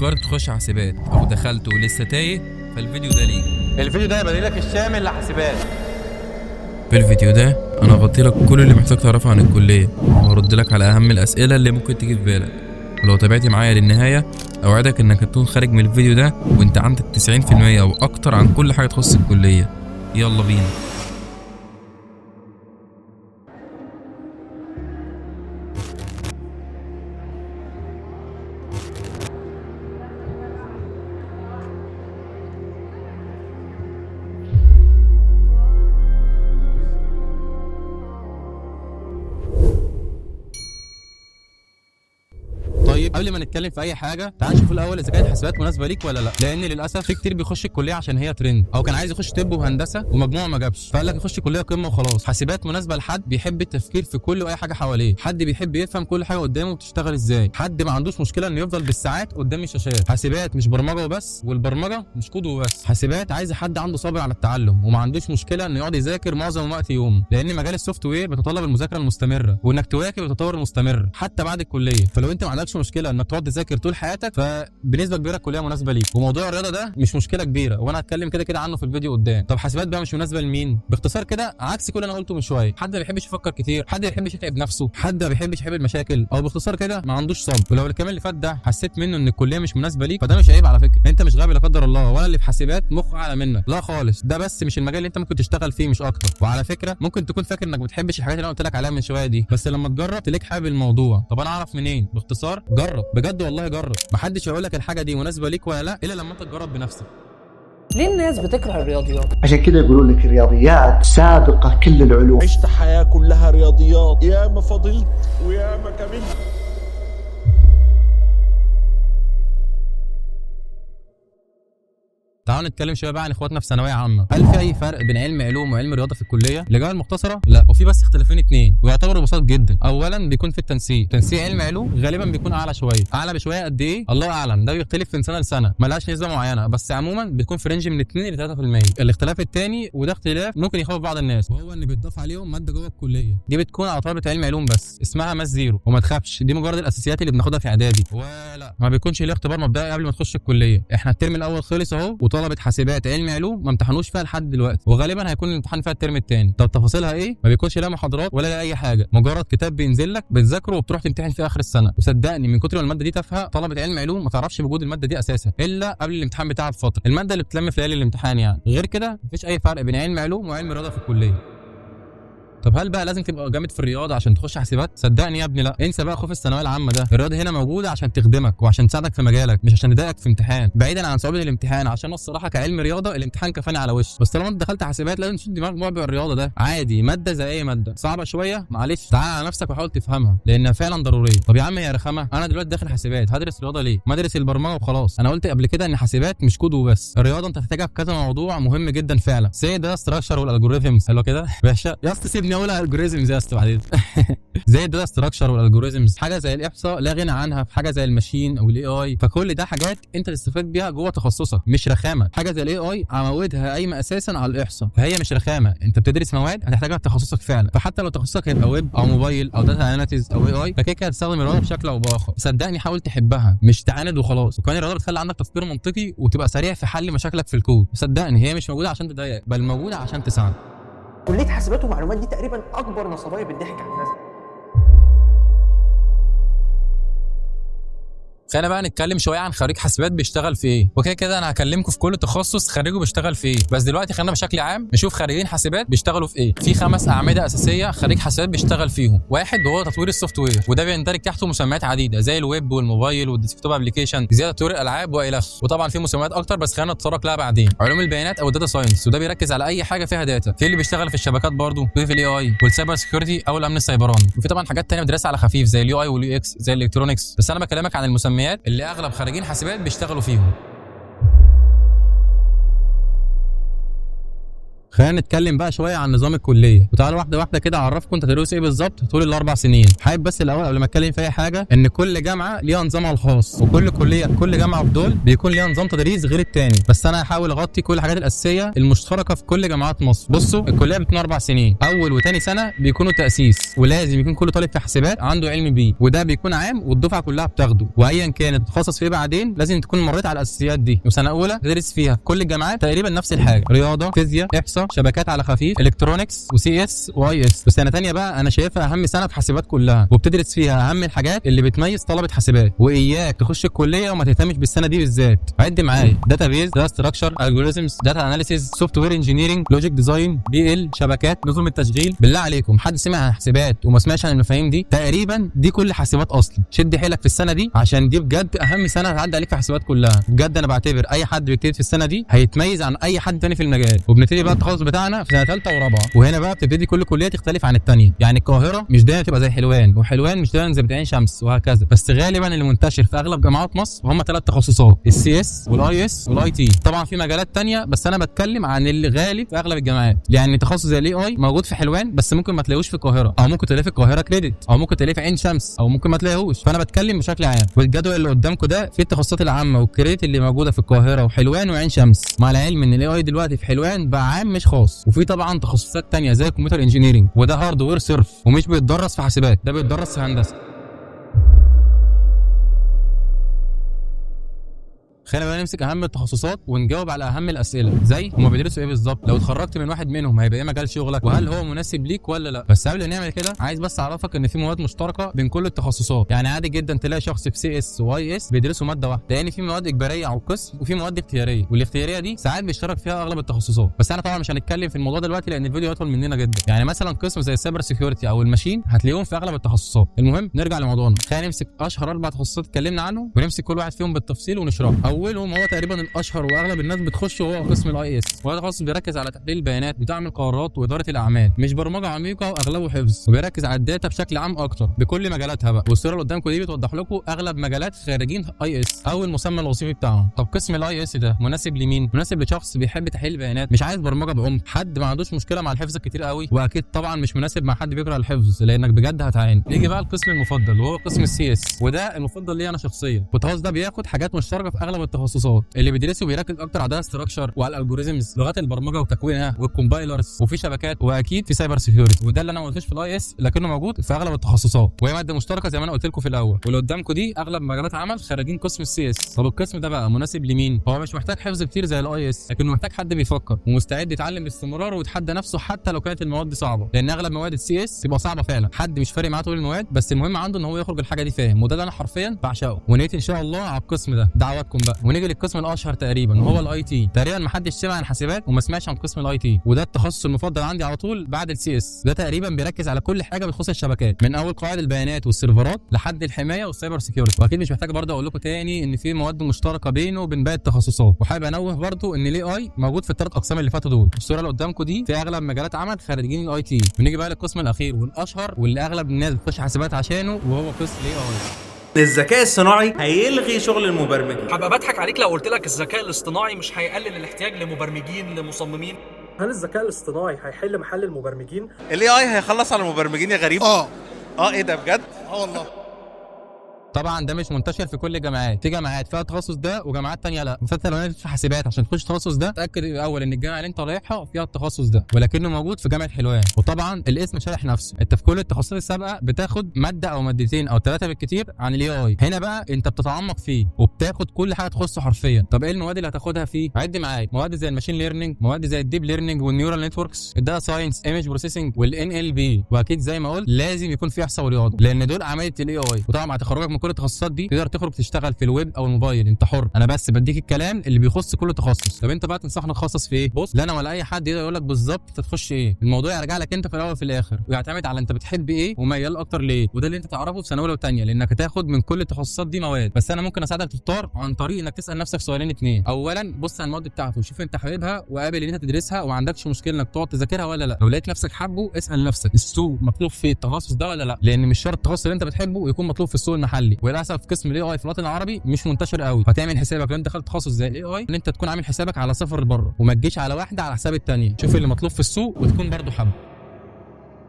فكرت تخش حاسبات او دخلت ولسه تايه، فالفيديو ده ليك. الفيديو ده يبقى لك الشامل لحاسبات. في الفيديو ده انا هغطي لك كل اللي محتاج تعرفه عن الكلية، وهرد لك على اهم الاسئلة اللي ممكن تيجي في بالك. ولو تابعتي معايا للنهاية اوعدك انك هتكون خارج من الفيديو ده وانت عندك 90% او اكتر عن كل حاجة تخص الكلية. يلا بينا. طيب قبل ما نتكلم في اي حاجة تعال نشوف الاول اذا كانت حاسبات مناسبة ليك ولا لا، لان للاسف في كتير بيخش الكلية عشان هي ترند، او كان عايز يخش طب وهندسة ومجموعة ما جابش فقال لك يخش كليه قمة وخلاص. حاسبات مناسبة لحد بيحب التفكير في كل واي حاجة حواليه، حد بيحب يفهم كل حاجة قدامه بتشتغل ازاي، حد ما عندوش مشكلة انه يفضل بالساعات قدام الشاشات. حاسبات مش برمجة وبس، والبرمجة مش كود وبس. حاسبات عايزه حد عنده صبر على التعلم وما عندوش مشكلة انه يقعد يذاكر معظم وقت يومه، لان مجال ال software بيتطلب المذاكرة المستمرة وانك تواكب التطور المستمر حتى بعد الكلية. فلو انت ما عندكش مشكلة انك تقعد تذاكر طول حياتك فبنسبه كبيرة الكلية مناسبة ليك. وموضوع الرياضة ده مش مشكلة كبيرة وانا هتكلم كده كده عنه في الفيديو قدام. طب حاسبات بقى مش مناسبة لمين؟ باختصار كده عكس كل اللي انا قلته من شوية، حد ما بيحبش يفكر كتير، حد ما بيحبش يتعب نفسه، حد ما بيحبش يحب المشاكل، او باختصار كده ما عندوش صبر. ولو الكلام اللي فات ده حسيت منه ان الكلية مش مناسبة ليك فده مش عيب على فكرة، انت مش غبي لا قدر الله، ولا اللي في حاسبات مخه اعلى منك، لا خالص، ده بس مش المجال اللي انت ممكن تشتغل فيه مش اكتر. وعلى فكرة ممكن تكون فاكر انك ما بتحبش الحاجات اللي انا قلت لك عليها من شوية دي، بس لما تجرب تلاقيك حابب الموضوع. طب انا اعرف منين؟ باختصار جرب، بجد والله جرب. محدش هيقول لك الحاجة دي مناسبة ليك ولا لا الا لما انت تجرب بنفسك. ليه الناس بتكره الرياضيات؟ عشان كده يقولون لك الرياضيات سابقة كل العلوم. عشت حياة كلها رياضيات، يا ما فضلت ويا ما كملت. تعالوا نتكلم شوية بقى عن اخواتنا في ثانوية عامة. هل في اي فرق بين علم علوم وعلم رياضة في الكلية؟ الاجابة المختصرة لا، وفي بس اختلافين اتنين ويعتبروا بساط جدا. اولا بيكون في التنسيق، تنسيق علم علوم غالبا بيكون اعلى شوية، اعلى بشوية قد ايه الله اعلم، ده بيختلف من سنة لسنه، ملهاش نسبه معينة، بس عموما بيكون في range من 2 ل 3%. الاختلاف الثاني وده اختلاف ممكن يخوف بعض الناس، وهو ان بيتضاف عليهم مادة جوه الكلية، دي بتكون على طلبه علم علوم بس، اسمها Math Zero. وما تخافش دي مجرد الاساسيات اللي بناخدها في اعدادي، ولا ما بيكونش ليه اختبار مبدئي قبل ما تخش الكلية. احنا الترم الاول خلص اهو، وطلبه حاسبات علم علوم ما امتحنوش فيها لحد دلوقتي، وغالبا هيكون الامتحان فيها الترم الثاني. طب تفاصيلها ايه؟ ما بيكونش لا محاضرات ولا لا اي حاجة، مجرد كتاب بينزل لك بتذاكره وبتروح تمتحن فيه اخر السنة. وصدقني من كتر ما المادة دي تافهة طلبه علم علوم ما تعرفش بوجود المادة دي اساسا الا قبل الامتحان بتاعها بفترة، المادة اللي بتلم في ليالي الامتحان يعني. غير كده مفيش اي فرق بين علم علوم وعلم رياضة في الكلية. طب هل بقى لازم تبقى جامد في الرياضة عشان تخش حاسبات؟ صدقني يا ابني لا، انسى بقى خوف الثانوية العامة ده. الرياضة هنا موجودة عشان تخدمك وعشان تساعدك في مجالك، مش عشان تضايقك في امتحان. بعيدا عن صعوبة الامتحان، عشان الصراحة كعلم رياضة الامتحان كفاني على وش، بس طالما انت دخلت حاسبات لازم تشد دماغك بعبع الرياضة ده. عادي مادة زي اي مادة، صعبة شوية معلش تعال على نفسك وحاول تفهمها لانها فعلا ضرورية. طب يا عم يا رخامه، انا دلوقتي داخل حاسبات هدرس رياضة ليه؟ ما ادرس البرمجة وخلاص. انا قلت قبل كده ان حاسبات مش كود وبس، الرياضة انت هتحتاجها في كذا موضوع مهم جدا فعلا، زي data structure وال algorithms. حلو كده باشا يا اسطى، سيبني اقول algorithms يا اسطى بعدين. زي ال data structure وال algorithms، حاجة زي الاحصاء لا غنى عنها في حاجة زي ال machine او ال AI، فكل ده حاجات انت تستفاد بيها جوه تخصصك مش رخامه. حاجة زي ال AI عمودها قايمة اساسا على الاحصاء، فهي مش رخامه، انت بتدرس مواد هتحتاجها في تخصصك فعلا. فحتى لو تخصصك هيبقى ويب او موبايل او data analysis او AI، فكده كده هتستخدم الرياضة بشكل او باخر. صدقني حاول تحبها مش تعاند وخلاص. وكمان الرياضة بتخلي عندك تفكير منطقي وتبقى سريع في حل مشاكلك في الكود. صدقني هي مش موجودة عشان تضايقك بل موجودة عشان تساعدك. كلية حاسبات ومعلومات دي تقريبا اكبر نصبايه بتضحك على الناس. خلينا بقى نتكلم شوية عن خريج حاسبات بيشتغل في ايه، وكده كده انا هكلمكم في كل تخصص خريجة بيشتغل في ايه، بس دلوقتي خلينا بشكل عام نشوف خريجين حاسبات بيشتغلوا في ايه. في 5 اعمدة اساسية خريج حاسبات بيشتغل فيهم. واحد وهو تطوير ال software، وده بيندرج تحته مسميات عديدة زي ال web والموبايل وال desktop application، زي تطوير الالعاب والى اخره، وطبعا في مسميات اكتر بس خلينا نتطرق لها بعدين. علوم البيانات او ال data science، وده بيركز على اي حاجة فيها data، في اللي بيشتغل في الشبكات برضه، في ال AI وال cyber security او الامن السيبراني، وفي طبعا حاجات ثانية بدراسة على خفيف زي ال UI وال UX زي ال electronics، بس انا بكلمك عن المسميات اللي اغلب خريجين حاسبات بيشتغلوا فيهم. خلينا نتكلم بقى شوية عن نظام الكلية، وتعالوا واحدة واحدة كده اعرفكم انت تدرسوا ايه بالظبط طول الاربع سنين. حابب بس الاول قبل ما اتكلم في اي حاجة ان كل جامعه ليها نظامها الخاص، وكل كليه كل جامعه في دول بيكون ليها نظام تدريس غير الثاني، بس انا هحاول اغطي كل الحاجات الاساسية المشتركة في كل جامعات مصر. بصوا، الكلية بتكون 4 سنين، اول وثاني سنة بيكونوا تاسيس، ولازم يكون كل طالب في حاسبات عنده علم بيه، وده بيكون عام والدفعه كلها بتاخده، وايا كانت تتخصص فيه بعدين لازم تكون مريت على الاساسيات دي. وسنة اولى تدرس فيها في كل الجامعات تقريبا نفس الحاجة، رياضة، فيزياء، احصاء، شبكات على خفيف، electronics و CS و IS. وسنة ثانية بقى انا شايفها اهم سنة في حاسبات كلها، وبتدرس فيها اهم الحاجات اللي بتميز طلبه حاسبات، واياك تخش الكلية وما تهتمش بالسنة دي بالذات. عد معايا: database، data structure، algorithms، data analysis، software engineering، logic design، PL، شبكات، نظم التشغيل. بالله عليكم حد سمع عن حاسبات وما سمعش عن المفاهيم دي؟ تقريبا دي كل حاسبات اصلا. شد حيلك في السنة دي عشان دي بجد اهم سنة هتعدي عليك في حاسبات كلها. بجد انا بعتبر اي حد بيبتدي في السنة دي هيتميز عن اي حد تاني في المجال. وبنبتدي بقى التخصص بتاعنا في سنة ثالثة ورابعه، وهنا بقى بتبتدي كل كليه تختلف عن الثانية. يعني القاهرة مش دايما تبقى زي حلوان، وحلوان مش دايما زي عين شمس، وهكذا. بس غالبا اللي منتشر في اغلب جامعات مصر هم 3 تخصصات: ال CS وال IS وال IT. طبعا في مجالات ثانية بس انا بتكلم عن اللي غالب في اغلب الجامعات. يعني تخصص زي ال AI موجود في حلوان بس ممكن ما تلاقيهوش في القاهرة، او ممكن تلاقيه في القاهرة credit، او ممكن تلاقيه في عين شمس، او ممكن ما تلاقيهوش. فانا بتكلم بشكل عام. والجدول اللي قدامكم ده فيه التخصصات العامة وال credit اللي موجودة في القاهرة وحلوان وعين شمس، مع العلم ان ال AI دلوقتي في حلوان بقى عام مش خاص. وفي طبعا تخصصات ثانية زي computer engineering، وده hardware صرف ومش بيتدرس في حاسبات، ده بيتدرس في هندسة. خلينا بقى نمسك اهم التخصصات ونجاوب على اهم الاسئلة، زي هما بيدرسوا ايه بالظبط، لو اتخرجت من واحد منهم هيبقى ايه مجال شغلك، وهل هو مناسب ليك ولا لا. بس قبل ما نعمل كده عايز بس اعرفك ان في مواد مشتركة بين كل التخصصات. يعني عادي جدا تلاقي شخص في CS و IS بيدرسوا مادة واحدة، لان في مواد اجباريه على القسم وفي مواد اختيارية، والاختياريه دي ساعات بيشترك فيها اغلب التخصصات. بس انا طبعا مش هنتكلم في الموضوع دلوقتي لان الفيديو يطول مننا جدا. يعني مثلا قسم زي ال cyber security او ال machine هتلاقيهم في اغلب التخصصات. المهم نرجع لموضوعنا، خلينا نمسك اشهر 4 تخصصات اتكلمنا عنهم ونمسك كل واحد فيهم بالتفصيل ونشرحه. اولهم هو تقريبا الاشهر واغلب الناس بتخش، وهو قسم ال IS، وهذا تخصص بيركز على تحليل البيانات ودعم القرارات واداره الاعمال، مش برمجة عميقة واغلبه حفظ، وبيركز على ال data بشكل عام اكتر بكل مجالاتها بقى. والصورة اللي قدامكم دي بتوضح لكم اغلب مجالات خريجين IS او المسمى الوظيفي بتاعهم. طب قسم ال IS ده مناسب لمين؟ مناسب لشخص بيحب تحليل البيانات، مش عايز برمجة بعمق، حد ما عندوش مشكلة مع الحفظ كتير قوي، واكيد طبعا مش مناسب مع حد بيكره الحفظ لانك بجد هتعاني. نيجي بقى القسم المفضل وهو قسم ال CS، وده المفضل ليا انا شخصيا. والتخصص ده بياخد حاجات مشتركة في اغلب التخصصات، اللي بيدرسه بيركز اكتر على data structure وعلى ال algorithms، لغات البرمجة وتكوينها، وال compilers، وفي شبكات، واكيد في cyber security. وده اللي انا ما قلتوش في ال IS لكنه موجود في اغلب التخصصات، وهي مادة مشتركة زي ما انا قلت لكم في الاول. واللي قدامكم دي اغلب مجالات عمل خريجين قسم ال CS. طب القسم ده بقى مناسب لمين؟ هو مش محتاج حفظ كتير زي ال IS، لكنه محتاج حد بيفكر ومستعد يتعلم باستمرار ويتحدى نفسه حتى لو كانت المواد صعبة، لان اغلب مواد ال CS تبقى صعبة فعلا. حد مش فارق معاه طول المواد، بس المهم عنده ان هو يخرج الحاجة دي فاهم، وده اللي انا حرفيا بعشقه. ونيت ان شاء الله على القسم ده، دعواتكم بقى. ونيجي للقسم الاشهر تقريبا وهو ال IT. تقريبا ما حدش سمع عن حاسبات وما سمعش عن قسم ال IT، وده التخصص المفضل عندي على طول بعد ال CS. ده تقريبا بيركز على كل حاجة بتخص الشبكات، من اول قواعد البيانات والسيرفرات لحد الحماية وال cyber security. واكيد مش محتاج برضه اقول لكم تاني ان في مواد مشتركة بينه وبين باقي التخصصات. وحابب انوه برضه ان ال AI موجود في الثلاث اقسام اللي فاتوا دول. الصورة اللي قدامكم دي في اغلب مجالات عمل خريجين ال IT. ونيجي بقى للقسم الاخير والاشهر واللي اغلب الناس بتخش حاسبات عشانه، وهو قسم ال AI. الذكاء الصناعي هيلغي شغل المبرمجين. هبقى بضحك عليك لو قلت لك الذكاء الاصطناعي مش هيقلل الاحتياج لمبرمجين لمصممين. هل الذكاء الاصطناعي هيحل محل المبرمجين؟ ال AI هيخلص على المبرمجين يا غريب. اه ايه ده بجد؟ اه والله. طبعا ده مش منتشر في كل الجامعات، في جامعات فيها التخصص ده وجامعات تانية لا. فانت لو نازل في حاسبات عشان تخش التخصص ده، تاكد الاول ان الجامعة اللي انت رايحها فيها التخصص ده، ولكنه موجود في جامعه حلوان. وطبعا الاسم شارح نفسه، انت في كل التخصصات السابقة بتاخد مادة او مادتين او 3 بالكتير عن ال AI، هنا بقى انت بتتعمق فيه وبتاخد كل حاجة تخصه حرفيا. طب ايه المواد اللي هتاخدها فيه؟ عد معايا: مواد زي ال machine learning، مواد زي ال deep learning وال neural networks، ال data science، image processing، وال NLP. واكيد زي ما قلت لازم يكون في احصاء ورياضة لان دول عملية ال AI. وطبعا مع تخرجك من كل التخصصات دي تقدر تخرج تشتغل في الويب او الموبايل، انت حر. انا بس بديك الكلام اللي بيخص كل تخصص. طب انت بقى تنصحنا نتخصص في ايه؟ بص، لا انا ولا اي حد يقدر يقول لك بالظبط انت تخش ايه، الموضوع يرجع لك انت في الاول وفي الاخر، ويعتمد على انت بتحب ايه وميال اكتر لايه، وده اللي انت تعرفه في سنة اولى وثانيه، لانك هتاخد من كل التخصصات دي مواد. بس انا ممكن اساعدك تختار عن طريق انك تسال نفسك سؤالين 2. اولا بص على المواد بتاعته وشوف انت حاببها وقابل ان انت تدرسها وما عندكش مشكلة انك تقعد تذاكرها ولا لا. لو لقيت نفسك حابة اسال نفسك السوق مطلوب في التخصص ده ولا لا، لان مش شرط التخصص اللي انت بتحبه يكون مطلوب في السوق المحلي. المحلي. وللاسف قسم ال AI في الوطن العربي مش منتشر قوي، فتعمل حسابك لو انت دخلت تخصص زي ال AI ان انت تكون عامل حسابك على سفر بره، وما تجيش على واحدة على حساب الثانية. شوف اللي مطلوب في السوق وتكون برضه حابة.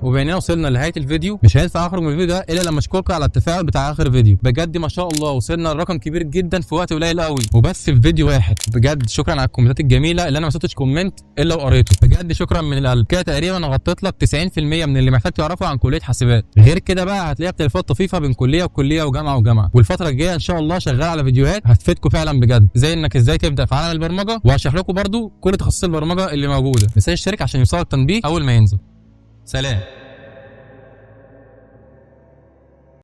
وبما وصلنا لنهاية الفيديو، مش هينفع اخرج من الفيديو ده الا لما اشكركم على التفاعل بتاع اخر فيديو. بجد ما شاء الله وصلنا لرقم كبير جدا في وقت قليل قوي، وبس في فيديو واحد. بجد شكرا على الكومنتات الجميلة اللي انا ما سبتش comment الا وقريته، بجد شكرا من القلب. كده تقريبا غطيت لك 90% من اللي محتاج تعرفه عن كليه حاسبات. غير كده بقى هتلاقي اختلافات طفيفة بين كليه وكلية وجامعة وجامعة. والفترة الجاية ان شاء الله شغال على فيديوهات هتفيدكم فعلا بجد، زي انك ازاي تبدا في عالم البرمجة، وهشرح لكم برده كل تخصصات البرمجة اللي موجودة. ما تنساش تشترك عشان يوصلك تنبيه اول ما ينزل. سلام.